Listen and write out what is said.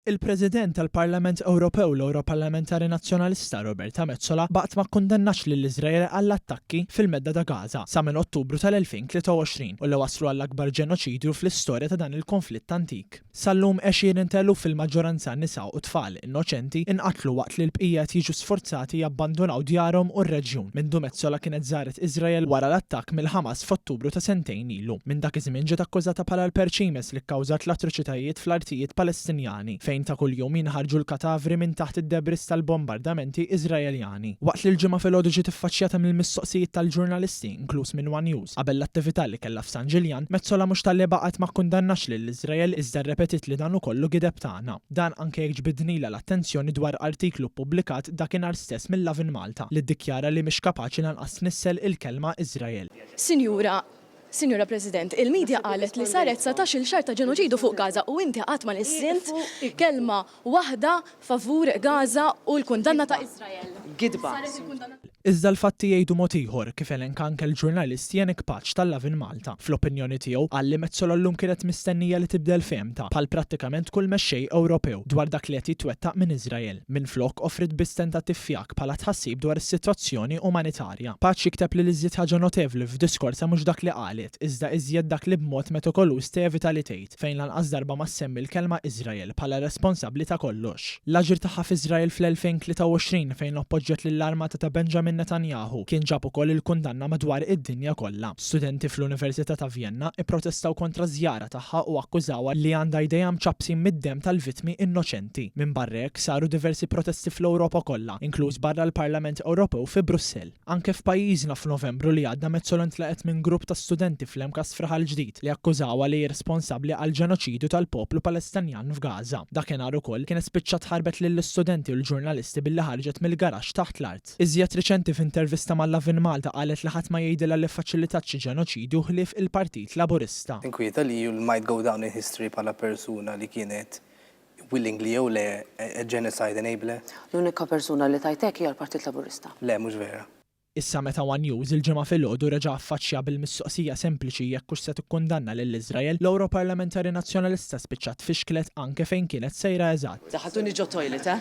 Il-President tal-Parlament Ewropew, l-Ewroparlamentari Nazzjonalista Roberta Metsola baqgħet ma kkundannax lil Iżrael għall-attakki fil-Medda ta' Gaza sa minn Ottubru tal-2023 u li wasslu għall-akbar ġenoċidju fl-istorja ta' dan il-konflitt antik. Sal-lum għexieren ta' eluf fil-maġġoranza nisa u tfal innoċenti inqatlu waqt li l-bqija qed jiġu sfurzati jabbandunaw djarhom u r-reġjun. Mindu Metsola kienet żaret Iżrael wara l-attakk mill-Ħamas f'Ottubru ta' sentejn ilu. Minn dak iż-żmien ġiet akkużata bħala l-perċimes li kkawżat l-atroċitajiet fl-artijiet Palestinjani, fejn ta' kuljum jinħarġu l-katavri minn taħt id-debris tal-bombardamenti Iżraeljani. Waqt li l-Ġimgħa filgħodu ġiet iffaċċjata mill-mistoqsijiet tal-ġurnalisti, inkluż minn one News, qabel l-attività li kellha f'San Ġiljan, Metsola mhux talli baqgħet ma kkundannax lil Iżrael iżda rrepetiet li dan hu kollu gideb tagħna. Dan anke jekk ġbidnilha l-attenzjoni dwar artiklu ppubblikat dakinhar stess mill-Lovin Malta li ddikjara li mhix kapaċi lanqas tnissel il-kelma Iżrael. Sinjura, Sinjura President, il-media qalet li saret 19-il xahar ta' ġenoċidu fuq Gaza u inti qatt ma lissint kelma waħda favur Gaza u l-kundanna ta' Iżrael. Gidba. Iżda l-fatti jgħidu mod ieħor, kif elenka anke l-ġurnalist Yannick Pace tal-Lovin Malta. Fl-opinjoni tiegħu, qal li Metsola llum kienet mistennija li tibdel fehmtha, bħal prattikament kull mexxej Ewropew, dwar dak li qed jitwettaq minn Iżrael. Minflok, offriet biss tentattiv fjakk bħala tħassib dwar is-sitwazzjoni umanitarja. Pace jikteb li l-iżjed ħaġa notevli f'diskorsa mhux dak li qalet, iżda iżjed dak li b'mod metikoluż tevita li tgħid, fejn lanqas darba ma ssemmi l-kelma Iżrael bħala responsabbli ta' kollox. L-aġir tagħha f'Iżrael fl-2023 fejn appoġġjat lill-armata ta' Benjamin Netanyahu kien ġab ukoll il-kundanna madwar id-dinja kollha. Studenti fl-Università ta' Vjenna ipprotestaw kontra ż-żjara tagħha u akkużawha li għandha jdejha mċappsin mid-demm tal-vittmi innoċenti. Minbarra hekk, saru diversi protesti fl-Ewropa kollha, inkluż barra l-Parlament Ewropew fi Brussell. Anke f'pajjiżna f'Novembru li għadda Metsola ntlaqgħet minn grupp ta' studenti fl-MCAST f'Raħal Ġdid li akkużawha li hi responsabbli għall-ġenoċidju tal-poplu Palestinjan f'Gaza. Dakinhar ukoll, kienet spiċċat ħarbet lill-istudenti u l-ġurnalisti billi ħarġet mill-garaxx taħt l-art. Iżjed riċenti f'intervista ma' Lovin Malta qalet li ħadd ma jgħidilha li ffaċilitat xi ġenoċidju ħlief il-Partit Laburista. Tinkwieta li you might go down in history bħala persuna li kienet willingly jew le a genocide enabler? L-unika persuna li tgħid hekk hija l-Partit Laburista. Le, mhux vera. Issa meta one News il-Ġimgħa filgħodu reġa' affaċċja bil-mistoqsija sempliċi jekk hux se tikkundanna lil Iżrael, l-Ewroparlamentari Nazzjonalista spiċċat tfixklet anke fejn kienet sejra eżatt. Daħħaltuni ġo toilet, eh?